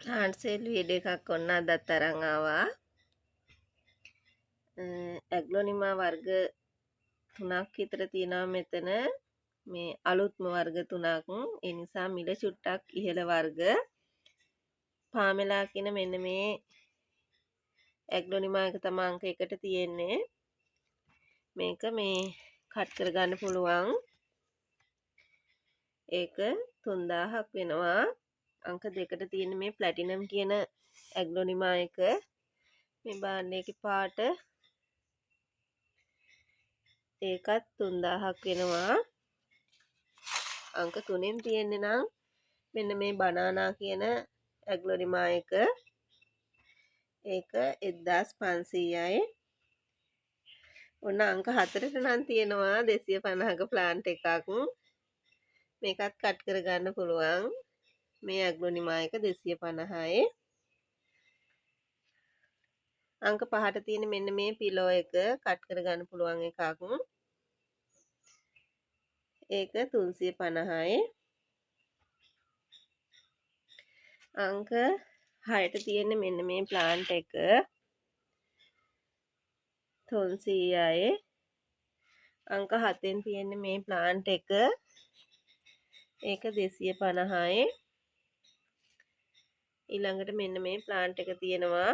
Plant sale video එකක් ඔන්න අදත් අරන් ආවා. ඇග්ලොනිමා වර්ග තුනක් විතර තියෙනවා මෙතන. මේ අලුත්ම වර්ග තුනක්. ඒ නිසා මිල චුට්ටක් ඉහළ වර්ග. පාමෙලා කියන මෙන්න මේ ඇග්ලොනිමා එක තමයි අංක 1ට තියෙන්නේ. මේක මේ කට් කරගන්න පුළුවන්. ඒක 3000ක් වෙනවා. අංක 2ට තියෙන මේ ප්ලැටිනම් කියන ඇග්ලොනිමා එක. මේ භාණ්ඩයේක පාට ඒකත් 3000ක් වෙනවා. අංක 3න් තියෙන්නේ නම් මෙන්න මේ බනානා කියන ඇග්ලොනිමා එක. ඒක 1500යි. ඔන්න අංක 4ට නම් තියෙනවා 250ක ප්ලාන්ට් එකක්. මේකත් කට් කරගන්න පුළුවන්. මේ ඇග්ලොනිමා එක 250යි. අංක 5ට තියෙන මෙන්න මේ පිලෝ එක කට් කරගන්න පුළුවන් එකක්. ඒක 350යි. අංක 6ට තියෙන මෙන්න මේ ප්ලාන්ට් එක 300යි. අංක 7න් තියෙන මේ ප්ලාන්ට් එක ඒක 250යි. ඊළඟට මෙන්න මේ ප්ලාන්ට් එක තියෙනවා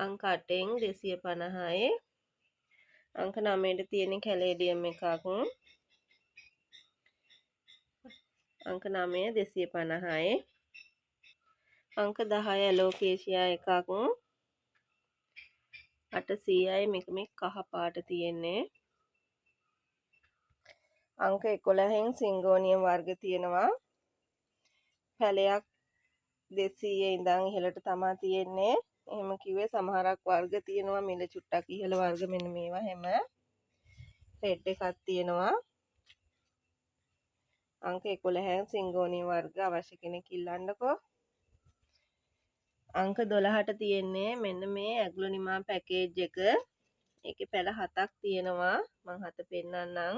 අංක 8න් 250යි. අංක 9ට තියෙන කැලේඩියම් එකක්. අංක 9 250යි. අංක 10 ඇලෝකේෂියා එකක් 800යි. මේක මේ කහ පාට තියෙන්නේ. අංක 11න් සිංගෝනියම් වර්ග තියෙනවා. පැලයක් 200 ඉඳන් ඉහළට තමා තියෙන්නේ. එහෙම කිව්වේ සමහරක් වර්ග තියෙනවා මිල චුට්ටක් ඉහළ වර්ග. මෙන්න මේවා හැම රෙඩ් එකක් තියෙනවා. අංක 11න් සිංගෝනියම් වර්ග අවශ්‍ය කෙනෙක් ඉල්ලන්නකෝ. අංක 12ට තියෙන්නේ මෙන්න මේ ඇග්ලොනිමා පැකේජ් එක. ඒකේ පැල 7ක් තියෙනවා. මං 7 පෙන්නන්නම්.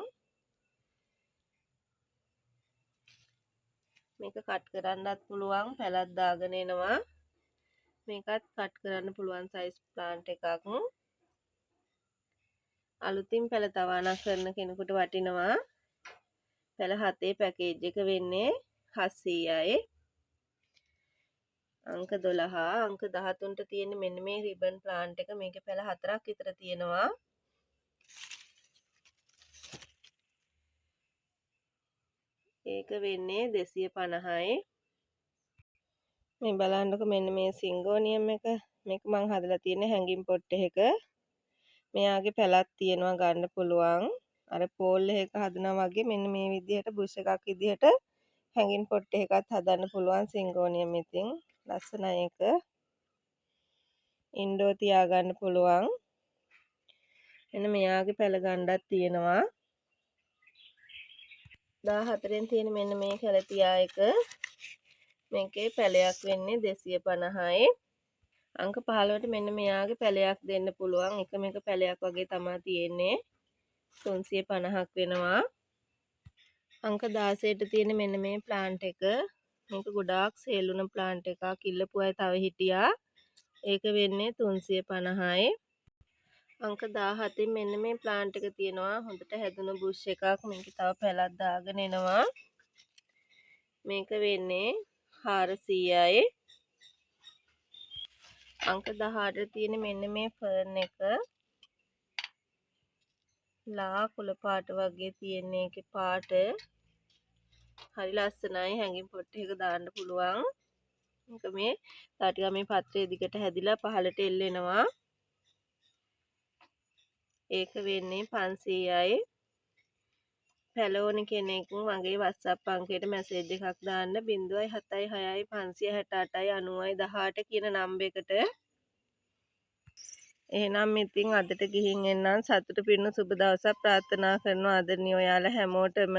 මේක කට් කරන්නත් පුළුවන්, පැලක් දාගෙන එනවා. මේකත් කට් කරන්න පුළුවන් සයිස් ප්ලාන්ට් එකක්. අලුතින් පැල තවානක් කරන කෙනෙකුට වටිනවා. පැල 7 පැකේජ් එක වෙන්නේ 700යි. අංක 12 අංක 13ට තියෙන මෙන්න මේ රිබන් ප්ලාන්ට් එක. මේකේ පැල 4ක් විතර තියෙනවා. ඒක වෙන්නේ 250යි. මේ බලන්නකො මෙන්න මේ සිංගෝනියම් එක. මේක මං හදලා තියෙන හැංගින් පොට් එකක. මෙයාගේ පැලක් තියෙනවා ගන්න පුළුවන්. අර පෝල් එකක හදනවා වගේ මෙන්න මේ විදිහට බුෂ් එකක් විදිහට හැංගින් පොට් එකකත් හදන්න පුළුවන් සිංගෝනියම්. ඉතින් ලස්සනයි ඒක. ඉන්ඩෝ තියාගන්න පුළුවන්. මෙන්න මෙයාගේ පැල ගණ්ඩක් තියෙනවා. 14න් තියෙන මෙන්න මේ කැලතියා එක. මේකේ පැලයක් වෙන්නේ 250යි. අංක 15ට මෙන්න මෙයාගේ පැලයක් දෙන්න පුළුවන්. එකම එක පැලයක් වගේ තමා තියෙන්නේ. 350ක් වෙනවා. අංක 16ට තියෙන මෙන්න මේ ප්ලාන්ට් එක. මේක ගොඩාක් සේල් වුණ ප්ලාන්ට් එකක්. ඉල්ලපු අය තව හිටියා. ඒක වෙන්නේ 350යි. අංක 17 මෙන්න මේ ප්ලාන්ට් එක තියෙනවා. හොඳට හැදුණු බුෂ් එකක්. මේක තව පැලක් දාගෙන එනවා. මේක වෙන්නේ 400යි. අංක 18 තියෙන මෙන්න මේ ෆර්න් එක. ලා කුල පාට වගේ තියෙන ඒකේ පාට හරි ලස්සනයි. හැංගින් පොට් එකක දාන්න පුළුවන්. මේක මේ තව ටිකක් මේ පත්‍රයේ දිගට හැදිලා පහළට එල්ලෙනවා. ඒක වෙන්නේ 500යි. පැල ඕන කෙනෙක් මගේ WhatsApp අංකයට මැසේජ් එකක් දාන්න 076 568 90 18 කියන නම්බර් එකට. එහෙනම් ඉතින් අදට ගිහින් එන්නම්. සතුට පිරුණු සුබ දවසක් ප්‍රාර්ථනා කරනවා ආදරණීය ඔයාලා හැමෝටම.